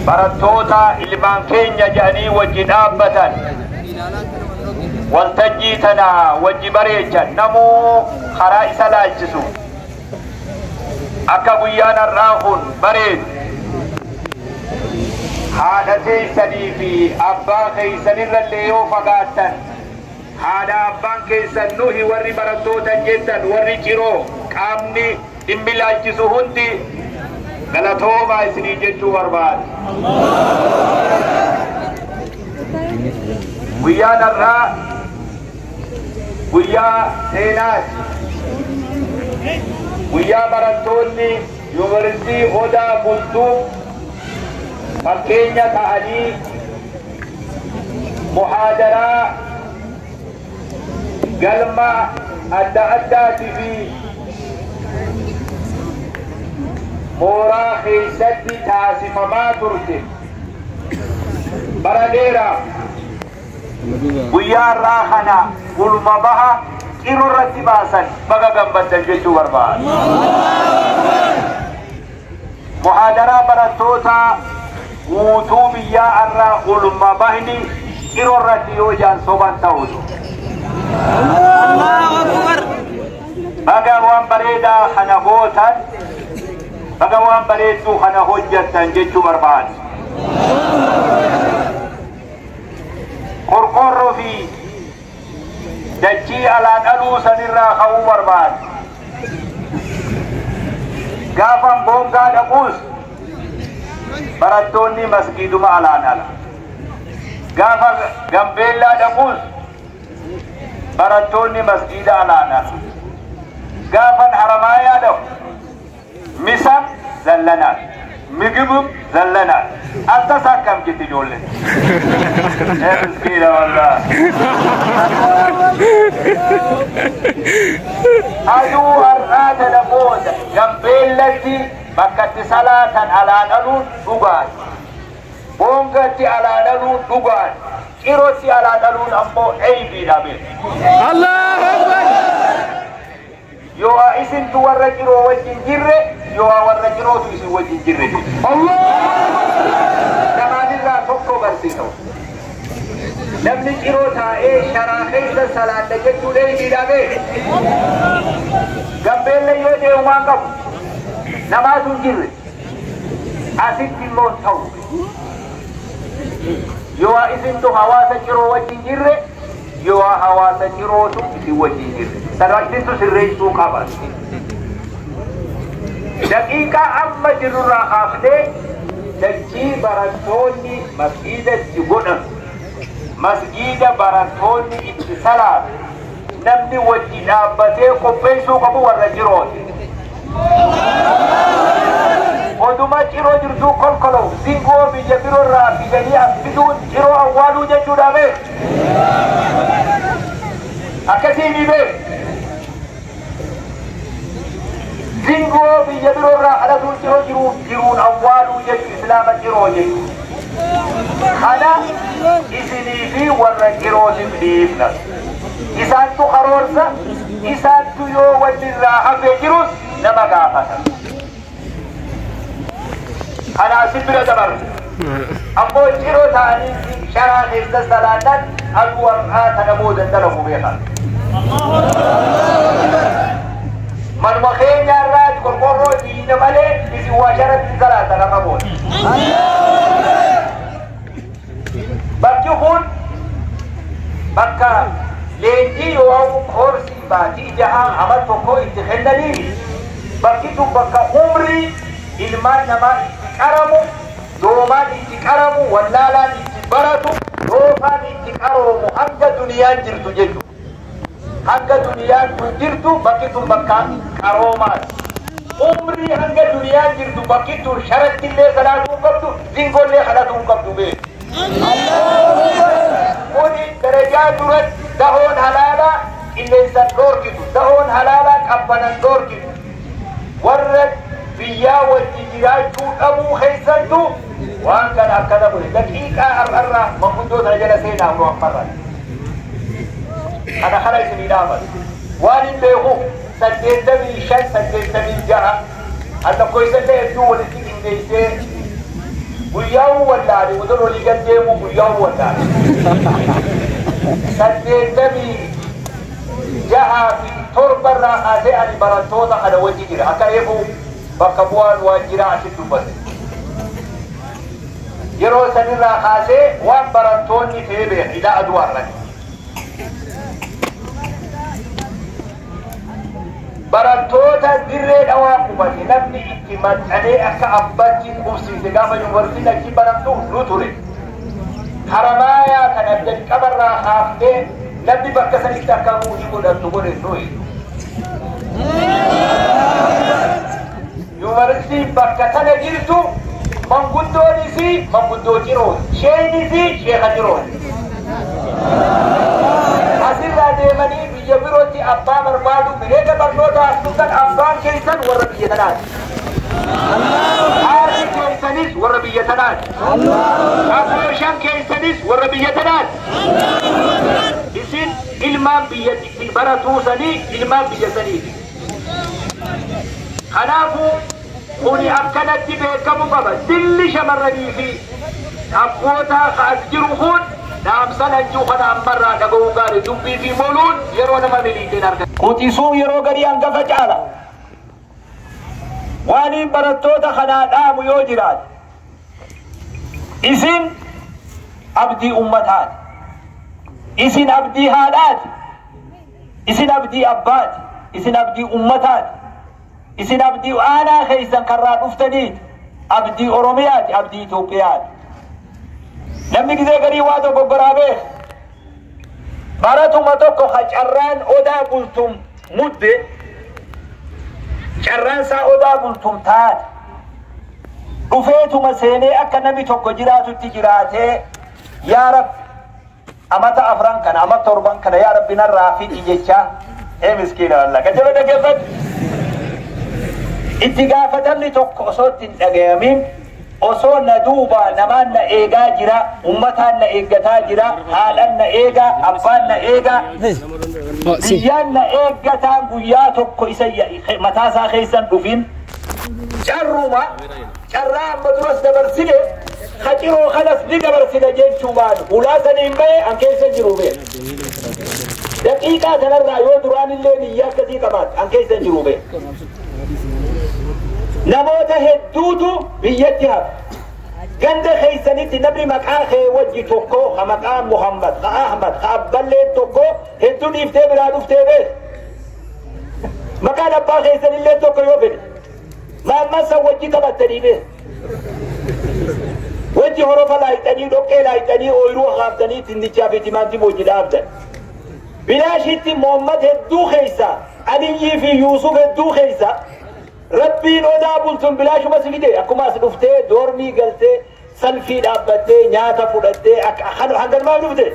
Barattoota ilmaan keenya jedhanii wajji dhaabbatan waltajjii tana wajji bareechan namuu karaa isa laalchisu akka guyyaan har'aa kun bareedu haadha teessanii fi abbaa keessanirrallee yoo fagaattan haadha abbaan keessan nuhi warri barattoota jettan warri Ciroo qaamni dhimmi laalchisu hundi galatoomaa isinii jechuu barbaada. Guyyaan har'aa guyyaa seenaati. Guyyaa barattoonni yuunivarsiitii Odaa Bultuu fakkeenya ta'anii muhaadaraa galma adda addaatii fi mooraa keessatti taasifamaa turte bara dheeraaf guyyaa har'aa kana gulma baha Ciroo irratti baasan baga gammaddan jechuu barbaada. Muhaadaraa barattoota guutuu biyyaa har'aa gulma bahni Ciroo irratti yoo jaan soban ta'utu. Baga waan bareedaa kana gootan, baga waan bareedduu kana hojjettan jechuu barbaada. Qorqorroo fi dachii alaa dhaluu sanirraa ka'uu barbaada. Gaafan boongaa dhaquus barattoonni masgiiduma alaan ala. Gaafa Gambeellaa dhaquus barattoonni masgiida alaan ala. Gaafan Haramaayaa dhaqu misam ዘለናል ምግብም ዘለናል። አልተሳካም ጅት ijoolleen. Miskiina wallah. Aduu har'aa tana booda Gambeellatti bakka itti salaatan alaa dhaluun dhugaati. Boongatti alaa dhaluun dhugaati. Cirootti alaa dhaluun ammoo eeybiidha beeku. Allahu Akbar. Yoo isintu warra Ciroo wajjin jirre, yoo warra Cirootu isin wajjin jirre jechuudha. Lamaanirraa tokko barsiisa. Namni Ciroo taa'ee sharaa keessa salaadha jechuun eeybiidha beeku. Gambeella yoo deemu waan qabu namaatu hin jirre. Asitti immoo hin ta'u. Yoo isintu hawaasa Ciroo wajjin jirre, yoo hawaasa Cirootu isin wajjin jirre. Sana isintu sirreessuu qaba. Daqiiqaa amma jirrurraa kaafnee dachii barattoonni masgiida itti godhan, masgiida barattoonni itti salaatu, namni wajji dhaabbatee qopheessuu qabu warra Cirooti. Oduma Ciroo jirtuu kolkoloo zingoo biyya biroorraa fidanii as fiduun Ciroo awwaaluu jechuudha beeku. Akkasii ni beeku. Zingoo biyya biroorraa kadhatuun Ciroo jiruun jiruun awwaaluu jechuu islaama Ciroo jechuudha. Kana isinii fi warra Cirootiif dhiifna. Isaantu karoorsa, isaantu yoo wanni irraa hafee jirus nama gaafata. Kana asin bira dabarra. Ammoo Ciroo ta'anii sharaa keessa salaatan aduu har'aa tana booda dalagu beekan. Manuma keenya irraa qorqorroo diina malee isin waa sharatti salaatan amma booda. Bakki kun bakka leenjii yoo koorsii baatii jahaa ama tokko itti kennanii bakki tun bakka umrii ilmaan namaa itti qaramu, doomaan itti qaramu, wallaalaan itti baratu, doofaan itti qaroomu hanga duniyaan jirtu jechuudha. Hanga duniyaan kun jirtu bakki tun bakka qaroomaati. Umrii hanga duniyaan jirtu bakki tun sharatti illee salaatuu hin qabdu, zingoollee kadhatuu hin qabdu beeku. Kuni darajaa duratti dahoon halaalaa qilleensan dhoorkitu, dahoon halaalaa qabbanan dhoorkitu. Warra biyyaa wajji jiraachuu dhabuu keessattu waan kana akkana godhe. Daqiiqaa har'arraa manguddoo tana jala seenaa nu ammarraa. Kana kana isinii dhaamatu. Waan hin beeku 85 86 allakkoofsallee hedduu walitti qindeessee Guyyaa wallaale odon olii gad deemu guyyaa wallaale. 86 fi 7 irraa kaasee ani barattoota kana wajji jira. Akka reefu bakka bu'aan waajjiraa asitti dubbate. Yeroo sanirraa kaasee waan barattoonni ta'ee beeka ilaa aduu har'atti. Barattoota dirree dhawaa qubate namni itti maxxanee akka abbaatti qubsiise gaafa yuunivarsiitiin achi barattu nu ture. Haramaayaa kana jalqabarraa kaafnee namni bakka sanitti akka bu'ii godhattu godhe nuyi. Yuunivarsiitiin bakka sana jirtu manguddoonis manguddoo cirooti, sheeynis sheeka cirooti. Asirraa deemanii biyya birootti abbaa barbaadu mireega barnoota as dhuftan abbaan keessan warra biyya tanaati. Haadhi keessanis warra biyya tanaati. Afooshaan keessanis warra biyya tanaati. Isin ilmaan biyya baratuu sanii ilmaan biyya saniiti. Kanaafuu kuni akkanatti beekamu qaba. Dilli shamarranii fi abboota as jiru kun dhaamsan hanjuu kana ammarraa dhaga'uu gaarii dubbii fi moluun yeroo nama miliiteen argata. Quxisuun yeroo garii hangafa caala. Waaniin barattoota kanaa dhaamu yoo jiraate isin abdii ummataati. Isin abdii haadhaati. Isin abdii abbaati. Isin abdii ummataati. Isin abdii aanaa keessan karraa dhuftaniiti. Abdii Oromiyaati. Abdii Itoophiyaati. Namni gisee garii waa tokko goraa beeka. Baratuma tokko ka carraan odaa bultum mudde carraan isaa odaa bultum taate dhufeetuma seenee akka namni tokko jiraatutti jiraatee yaa Rabbi amata 4 kana amata 7 kana yaa Rabbi narraa fixi jechaa ee miskiina wallaa kan jedhu dhaggeeffadhu. Itti gaafatamni tokko osoo itti hin dhagayamin osoo na duuba namaan na eegaa jira, ummataan na eeggataa jira, haadhaan na eegaa, abbaan na eegaa, biyyaan na eeggataan guyyaa tokko isa mataa isaa keessan dhufin carruma carraa amma duras dabarsine haciroo kanas ni dabarsine jechuudhaan ulaa saniin bahe an keessa jiru bee. Daqiiqaa kanarraa yoo duraan illee biyya akkasii qabaate an keessa jiru bee. Namoota hedduutu biyyatti hafe. Ganda keessanitti namni maqaa kee wajji tokko ka maqaa Muhammad, ka Ahmad, ka Abballeen tokko hedduu dhiiftee biraa dhuftee beek. Maqaan abbaa keessanillee tokko yoo fedhe. Maamman san wajji qabattanii beek. Wajji horofa laayixanii, dhoqqee laayixanii, ooyiruu haaftanii, tinnichaa fi timaatii wajji dhaabdan. Bilaashitti Muhammad hedduu keessa, Aliyyii fi Yuusuf hedduu keessa Rabbiin odaa bultuun bilaashuma si fide akkuma as dhuftee doormii galtee salfii dhaabbattee nyaata fudhattee hanganumaaf dhufte.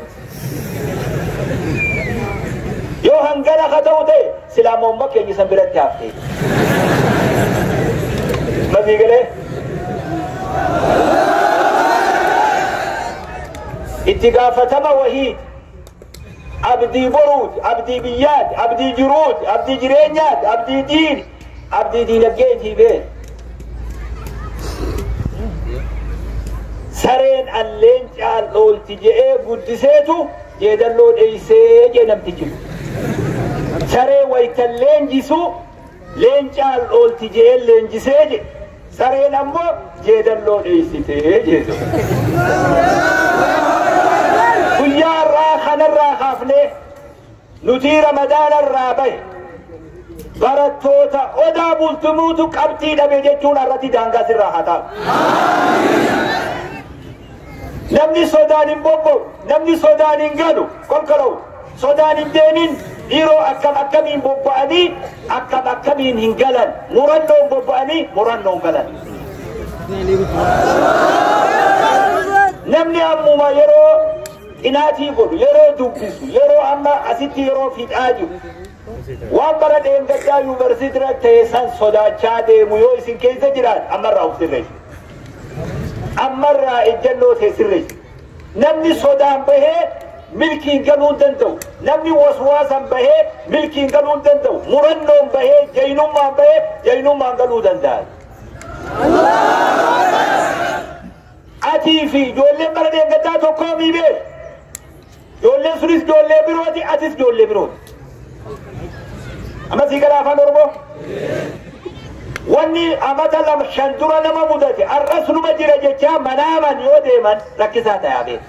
Yoo hangana haa ta'u ta'e silaa moomma keenya san biratti haftee. Masii galee itti gaafatama wahiiti. Abdii boruuti, abdii biyyaati, abdii jiruuti, abdii jireenyaati, abdii diini. Abdii diinagdeetii bee. Sareen alleen caal'oolti je'ee guddiseetu jeedalloo dheeysee jee namtichi. Saree waytan leenjisu leencaan oolti je'ee leenjisee je. Sareen ammoo jeedalloo dheeysitee jeetu. Guyyaa irraa kanarraa kaafnee nuti Ramadaana irraa bahe barattoota odaa bultumuutu qabxii dhabe jechuun irratti daangaa sirraa haa ta'u. Namni sodaan hin bobba'u, namni sodaan hin galu, kolkola'u, sodaan hin deemin dhiiroo akkam akkamiin bobba'anii akkam akkamiin hin galan, murannoon bobba'anii murannoon galan. Namni ammuma yeroo xinaatii godhu, yeroo dubbisu, yeroo amma asitti yeroo fixaa jiru waan bara dheengaddaa yuunivarsiitii irra ta'e san sodaachaa deemu yoo isin keessa jiraat ammarraa of sirreessi. Ammarraa ejjennoo ta'e sirreessi. Namni sodaan bahee milkiin galuu hin danda'u. Namni waswaasan bahee milkiin galuu hin danda'u. Murannoon bahee jaynummaan bahee jaynummaan galuu danda'a. Atii fi ijoolleen bara deeggaddaa tokkoo mii beeku. Ijoolleen sunis ijoollee birooti, atis ijoollee birooti. Amma sii gara afaan Oromoo? Wanni amata 2 5 dura nama mudate arras numa jira jechaa manaaman yoo deeman rakkisaa ta'aa beeku.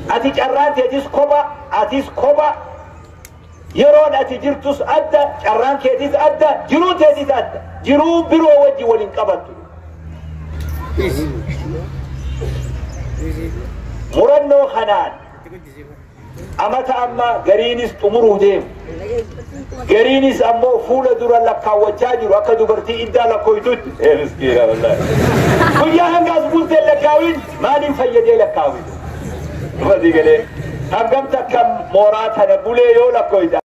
Ati carraan teetis kopha, atis kopha. Yeroon ati jirtus adda, carraan keetis adda, jiruun teetis adda. Jiruu biroo wajji waliin qabattu. Murannoo kanaan amata amma gariinis xumuruu deemu. Gariinis ammoo fuula dura lakkaawwachaa jiru akka dubartii iddaa lakkooytutti. Ee miskiina wallaahi. Guyyaa hangaas bulteen lakkaawin maaliin fayyadee lakkaawin? Dhufati galee hangam takka mooraa tana bulee yoo lakkooyta.